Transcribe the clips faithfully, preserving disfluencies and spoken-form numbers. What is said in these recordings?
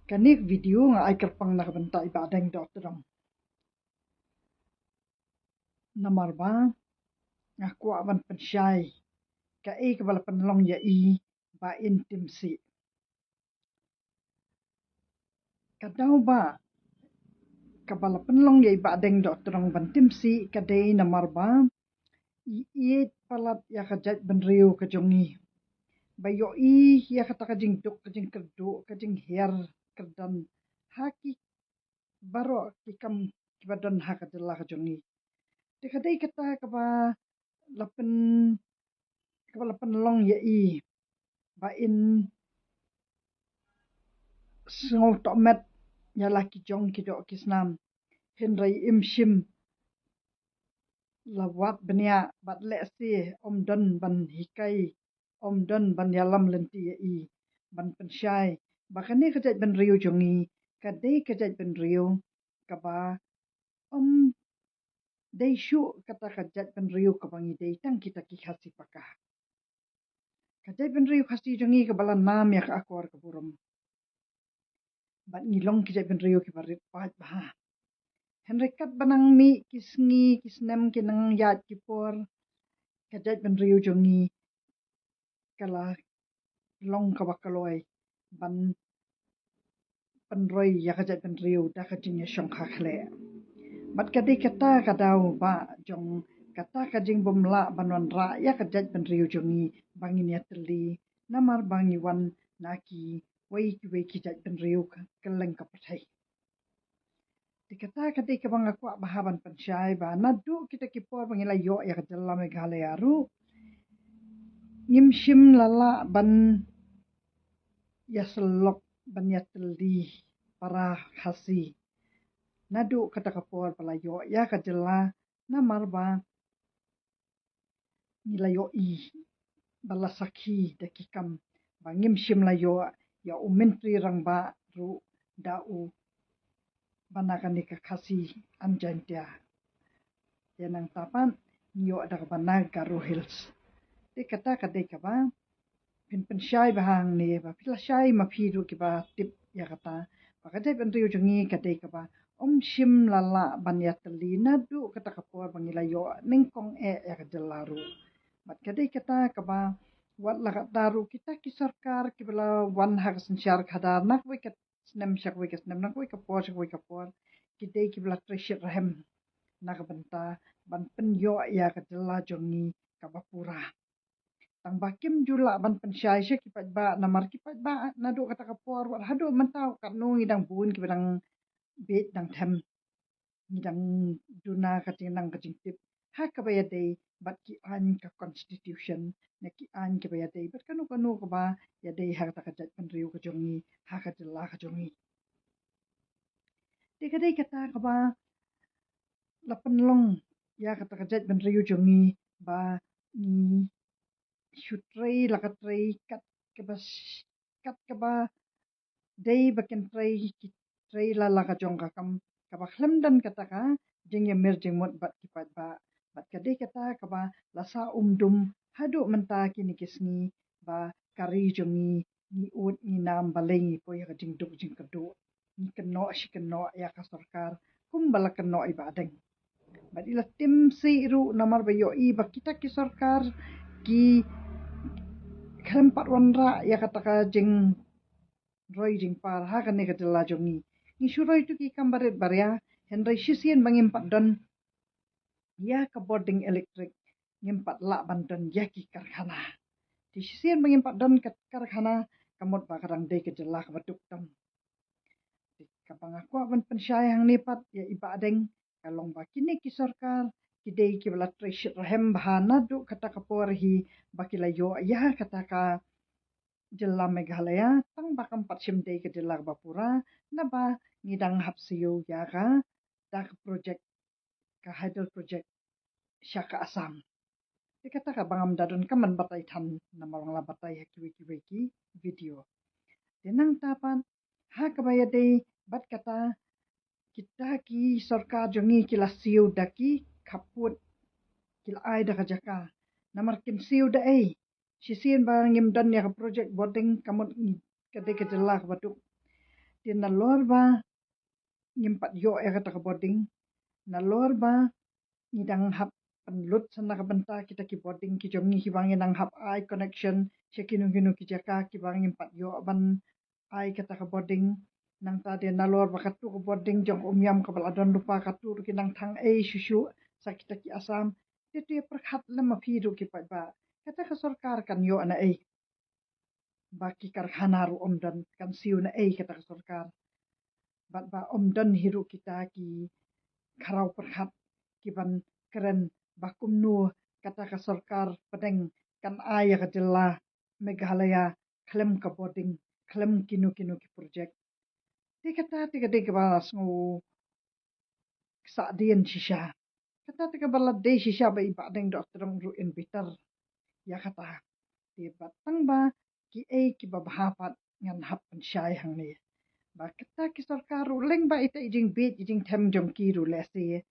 Kane ka video nga ai kyrpang na ka bynta i Bahdeng Dohtdong. Namar ba nga kwah ban pynshai kaei kaba la pynlong ïa i ba in tim sih. Ka daw ba kaba la pynlong ïa i Bahdeng Dohtdong ban tim sih ka dei namar ba i ïeit palat ïa ka jaitbynriew ka jong i. Ba ïohi ïa kata ka jingduk, ka jingkyrduh, ka jinghiar kyrdan ha ki baroh ki kam kiba don ha ka jylla ka jong i. Te ka dei kata kaba la pyn, kaba la pynlong ïa i ba in sngewtohmet ïa la ki jong ki doh ki snam. Hynrei im shym la wad bniah bad lehse ym don ban hikai, ym don ban ïalam lynti ïa i, ban pynshai ba kane ka jaitbynriew jong i ka dei ka jaitbynriew kaba ym dei shuh kata ka jaitbynriew kaba ngi dei tang kita ki Khasi paka. Ka jaitbynriew Khasi jong i kaba la nam ïa ka akor ka burom. Bad ngi long ki jaitbynriew kiba rit paid bha. Hynrei katba nang mih ki sngi ki snem ki nang ïaid ki por, ka jaitbynriew jong i ka la long kaba kloi ban pynroi ïa ka jaitbynriew da ka jingïashongkha khleh. Bad ka dei kata ka daw ba jong kata ka jingbymlah ban wanrah ïa ka jaitbynriew jong i ba ngin ïatylli namar ba ngi wan na kiwei kiwei ki jaitbynriew kylleng ka pyrthei. Te kata ka dei kaba nga kwah bha ban pynshai ba naduh kita ki por ba ngi la ïoh ïa ka jylla Meghalaya ruh ngim shym la lah ban ïasyllok ban ïatylli para Khasi. Naduh kata ka por ba la ïoh ïa ka jylla namar ba ngi la ïohi ba la sakhi da ki kam ba ngim shym la ïoh ïa u Myntri Rangbah ruh da u ba na kane ka Khasi An Jaintia. Te nangta pat ngi ïoh da kaba na Garo Hills. Te kata ka dei kaba phin pynshai bha hangne ba phi la shai ma phi ruh kiba tip ïa kata ba ka jaitbynriew jong ngi ka dei kaba ym shym la lah ban ïatylli naduh kata ka por ba ngi la ïoh nyngkong eh ïa ka jylla ruh. Bad ka dei kata kaba wat la katta ruh kita ki sorkar kiba la wan ha ka synshar khadar na kawei ka snem sha kawei ka snem, na kawei ka por sha kawei ka por, ki dei kiba la trei shitrhem na ka bynta ban pynïoh ïa ka jylla jong ngi kaba pura. Tang ba kim ju lah ban pynshai sha ki paidbah namar ki paidbah naduh kata ka por wat haduh mynta katno ngi dang bun kiba dang bieit dang them, ngi dang duna ka jingnang ka jingtip ha kaba ïadei bad ki aiñ ka constitution, na ki aiñ kaba ïadei bad kano kano kaba ïadei ha kata ka jaitbynriew ka jong ngi, ha ka jylla ka jong ngi. Te ka dei kata kaba la pynlong ïa kata ka jaitbynriew jong ngi ba ngi shu trei la ka trei kat kaba kat kaba dei ba kin trei ki trei la la ka jong ka kam kaba khlem don kata ka jingïamir jingmut bad ki paidbah. Bad ka dei kata kaba la sah um dum haduh mynta kine ki sngi ba ka ri jong ngi ngi ud ngi nam balei ngi poi ha ka jingduk jingkyrduh. Ngi kynnoh shi kynnoh ïa ka sorkar kumba la kynnoh i Bahdeng. Bad i la tim sih ruh namar ba ïohi ba kita ki sorkar ki khlem pat wanrah ïa kata ka jingroi jingpar ha kane ka jylla jong ngi. Ngi shu roi tu ki kam barit baria, hynrei shisien ba ngim pat don ïa ka bording elektrik ngim pat lah ban don ïa ki karkhana. Te shisien ba ngim pat don ka karkhana ka mut ba ka dang dei ka jylla kaba duk tam. Te kaba nga kwah ban pynshai hangne pat ïa i Bahdeng ka long ba kine ki sorkar ki dei kiba la trei shitrhem bha naduh kata ka por hi ba ki la ïoh ïa kata ka jylla Meghalaya, tang ba kam pat shym dei ka jylla kaba pura, naba ngi dang hap siew ïa ka da ka project, ka hydel project sha ka Assam. Te kata kaba ngam da don kam ban batai than namar nga la batai ha kiwei kiwei ki video. Te nangta pat ha kaba ïadei bad kata kita ki sorkar jong ngi ki la siew da ki khappud, ki la ai da ka jaka. Namar kim siew da ei, shisien ba ngim don ïa ka project bording ka mut ngi ka dei ka jylla kaba duk. Te nalor ba ngim pat ïoh ïa kata ka bording, nalor ba ngi dang hap pynlut sa na ka bynta kita ki bording ki jong ngi kiba ngi dang hap ai connection sha kino kino ki jaka kiba ngim pat ïoh ban ai kata ka bording. Nangta de nalor ba katu ka bording jong Umiam kaba la don lypa katu ruh ki nang thang ei shuh shuh sa kita ki Assam. Te te pyrkhat lem ma phi ruh ki paidbah, kata ka sorkar kan ïoh na ei? Ba ki karkhana ruh ym don, kan siew na ei kata ka sorkar? Bad ba ym don hi ruh kita ki khraw pyrkhat kiban kren ba kumno kata ka sorkar pdeng kan ai ïa ka jylla Meghalaya khlem ka bording, khlem kino kino ki project. Te kata te ka dei kaba sngew ksahdien shisha. Kata te kaba la dei shisha ba i Bahdeng Dohtdong ruh in bitar ïa kata. Te ba tang ba kiei kiba bha pat ngan hap pynshai hangne. Ba kata ki sorkar ruh leng ba ita i jingbieit i jingthem jong ki ruh lehse,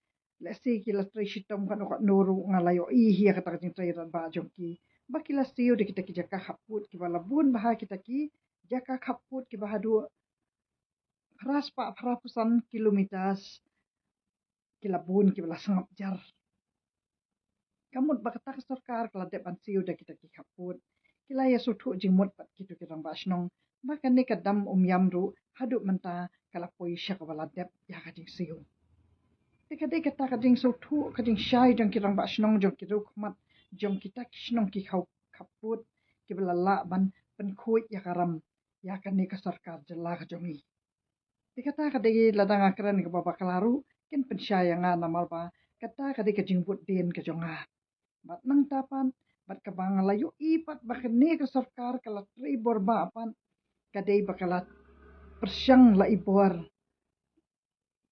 lehse ki la trei shitom katno katno ruh nga la ïohi hi ïa kata ka jingtrei rangbah jong ki. Ba ki la siew da kita ki jaka khappud kiba la bun bha, kita ki jaka khappud kiba haduh phra spah phra phew san kilometers, ki la bun kiba la sngap jar. Ka mut ba kata ka sorkar ka la dep ban siew da kita ki khappud. Ki la ïa sngewthuh jingmut bad kito ki rangbah shnong ba kane ka dam Umiam ruh haduh mynta ka la poi sha kaba la dep ïa ka jingsiew. Te ka dei kata ka jingsngewthuh, ka jingshai jong ki rangbah shnong, jong ki riewkhmat, jong kita ki shnong ki khaw khappud kiba la lah ban pynkhuid ïa ka ram ïa kane ka sorkar jylla ka jong ngi. Te kata ka dei, lada nga kren kaba bakla ruh kin pynshai ïa nga namar ba kata ka dei ka jingbud dien ka jong nga. Bad nangta pat, bad kaba nga la ïohi pat ba kane ka sorkar ka la trei bor bha pat, ka dei ba ka la pyrshang la i bor,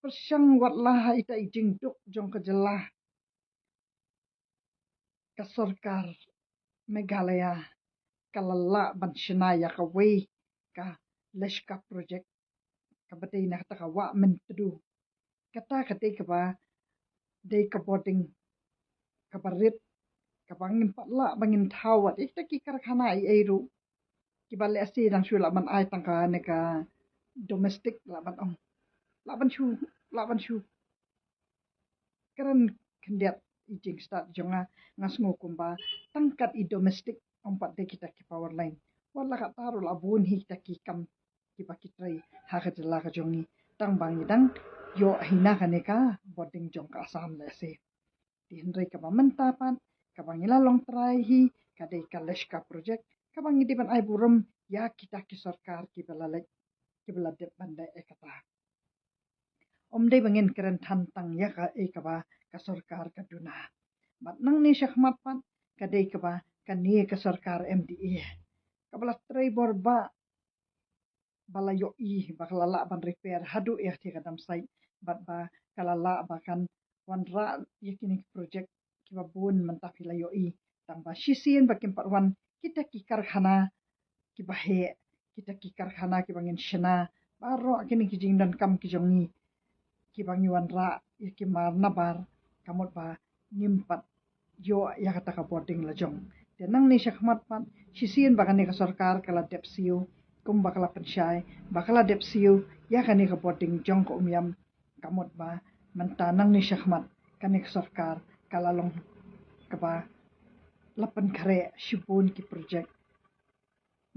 pyrshang wat la ha ita i jingduk jong ka jylla. Ka sorkar Meghalaya ka la lah ban shna ïa kawei ka Leshka project kaba dei na kata ka wah Myntdu. Kata ka dei kaba dei ka bording kaba rit, kaba ngim pat lah ba ngin thaw wat ïa kita ki karkhana ei ei ruh kiba lehse dang shu lah ban ai tang kane ka domestic lah ban ong. Lah ban shu, lah ban shu kren khyndiat i jingstad jong nga, nga sngew kumba tang kat i domestic ym pat dei kita ki power line. Wat la katta ruh la bun hi kita ki kam kiba ki trei ha ka jylla ka jong ngi, tang ba ngi dang ïoh hi na kane ka bording jong ka Assam lehse. Te hynrei kaba mynta pat kaba ngi la long trai hi ka dei ka Leshka project kaba ngi dei ban ai burom ïa kita ki sorkar kiba la leit, kiba la dep ban leh ïa kata. Ym dei ba ngin kren than tang ïa kaei kaba ka sorkar ka duna. Bad nangne shakhmat pat ka dei kaba kane ka sorkar M D A kaba la trei bor bha ba la ïohi ba ka la lah ban repair haduh ïa kata ka dam site bad ba ka la lah ba kan wanrah ïa kine ki project kiba bun mynta phi la ïohi. Tang ba shisien ba kim pat wan kita ki karkhana kiba heh, kita ki karkhana kiba ngin shna baroh kine ki jingdonkam ki jong ngi kiba ngi wanrah ïa ki mar nabar, ka mut ba ngim pat ïoh ïa kata ka bording la jong. Te nangne shakhmat pat shisien ba kane ka sorkar ka la dep siew kumba ka la pynshai ba ka la dep siew ïa kane ka bording jong ka Umiam, ka mut ba mynta nangne shakhmat kane ka sorkar ka la long kaba la pynkhreh shibun ki project.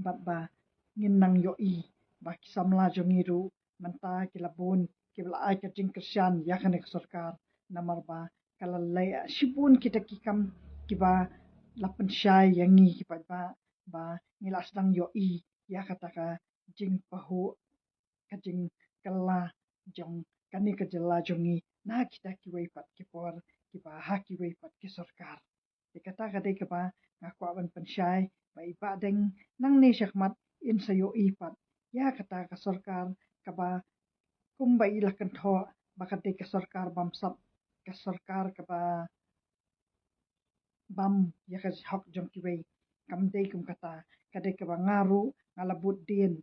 Bad ba ngin nang ïohi ba ki samla jong ngi ruh mynta ki la bun kiba la ai ka jingkyrshan ïa kane ka sorkar namar ba ka la leh shibun kita ki kam kiba la pynshai ïa ngi ki paidbah ba ngi la sdang ïohi ïa kata ka jingpahuh, ka jingkylla jong kane ka jylla jong ngi na kita kiwei pat ki por kiba ha kiwei pat ki sorkar. Te kata ka dei kaba nga kwah ban pynshai ba i Bahdeng nangne shakhmat in sa ïohi pat ïa kata ka sorkar kaba kumba i la kynthoh ba ka dei ka sorkar bamsap, ka sorkar kaba bam ïa ka hok jong kiwei. Kam dei kum kata, ka dei kaba nga ruh nga la bud dien,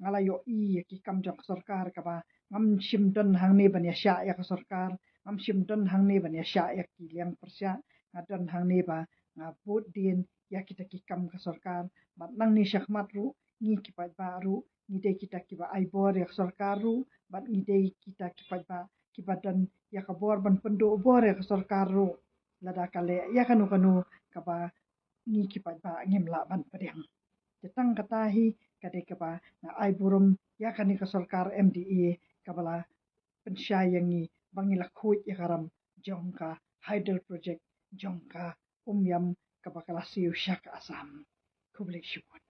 nga la ïohi ïa ki kam jong ka sorkar kaba ngam shym don hangne ban ïashah ïa ka sorkar, ngam shym don hangne ban ïashah ïa ki liang pyrshah, nga don hangne ba nga bud dien ïa kita ki kam ka sorkar. Bad nangne shakhmat ruh ngi ki paidbah ruh ngi dei kita kiba ai bor ïa ka sorkar ruh, bad ngi dei kita ki paidbah kiba don ïa ka bor ban pynduh bor ïa ka sorkar ruh. Lada ka leh ïa kano kano kaba ngi ki paidbah ngim lah ban pdiang. Te tang kata hi ka dei kaba nga ai burom ïa kane ka sorkar M D A kaba la pynshai ïa ngi ba ngi la khuid ïa ka ram jong ka hydel project jong ka Umiam kaba ka la siew sha ka Assam. Khublei shibun.